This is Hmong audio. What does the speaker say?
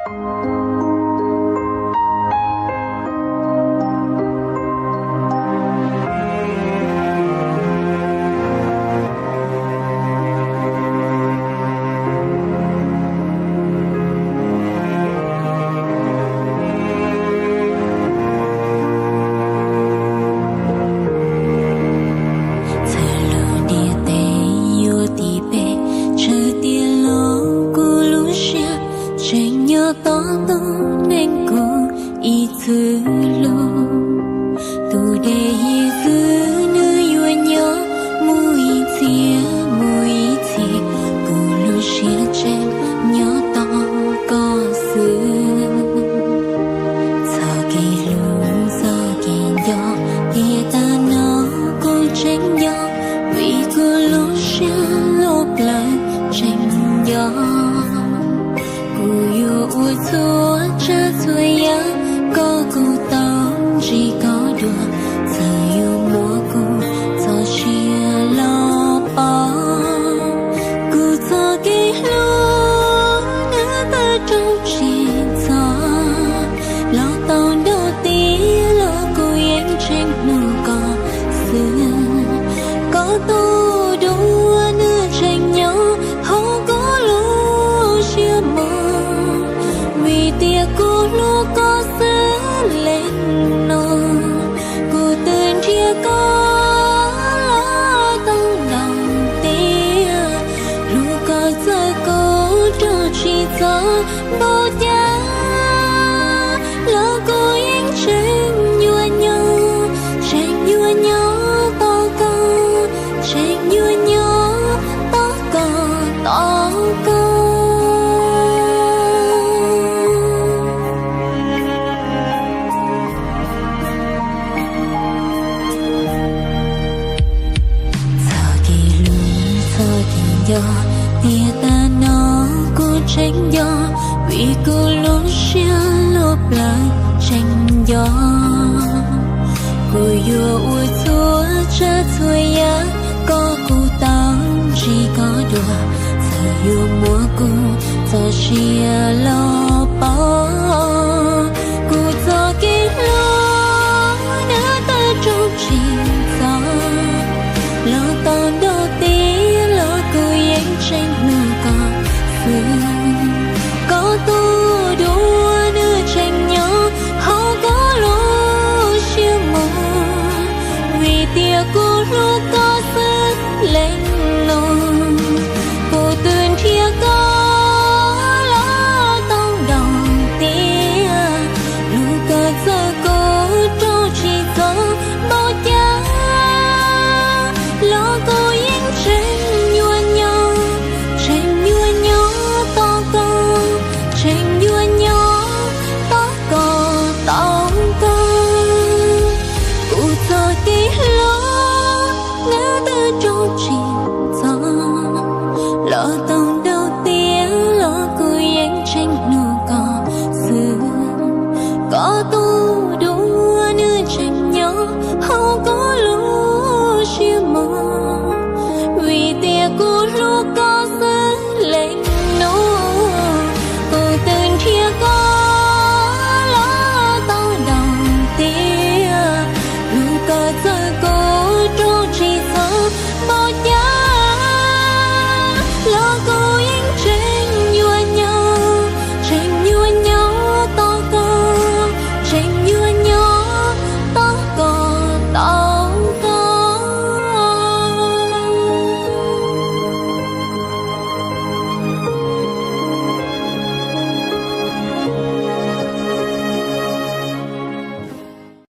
Txhawm lub ntiaj teb yuav tiv pe, tsawg tiag los kuv lub siab tseem nyob tos tus neeg kuv ib txwm hlub. Tus dej Yexus nws yuav nyob mus ib txhia mus ib txhis, kuv lub siab tseem nyob tos koj xwb. Txoj kev hlub txoj kev nco, tiam tas no kuv tseem nco, vim kuv lub siab loj plawv tseem nco. Kuv yuav ua txhua tsav txhua yam kom kuv tau ntsib koj dua, txawm yuav muab kuv txoj sia los pov. Kuv txoj kev hlub nws tawm rau tsis txog, los tau nrog tiag los kuv yeej tseem hlub koj xwb. Koj tus duab nws tseem nyob hauv kuv lub siab mos, vim tias kuv hlub koj xwb li no. Kuv twb nrhiav koj los tau ntau tiam, hlub koj txawm kuv rau tsis txog npaum cas, los kuv yeej tseem yuav nyob, tseem yuav nyob tos koj, tseem yuav nyob tos koj, tos koj. Txoj kev hlub txoj kev nco, tiam tas no kuv tseem nco, vim kuv lub siab loj plawv tseem nco. Kuv yuav ua txhua tsav txhua yam kom kuv tau ntsib koj dua, txawm yuav muab kuv txoj sia los pov.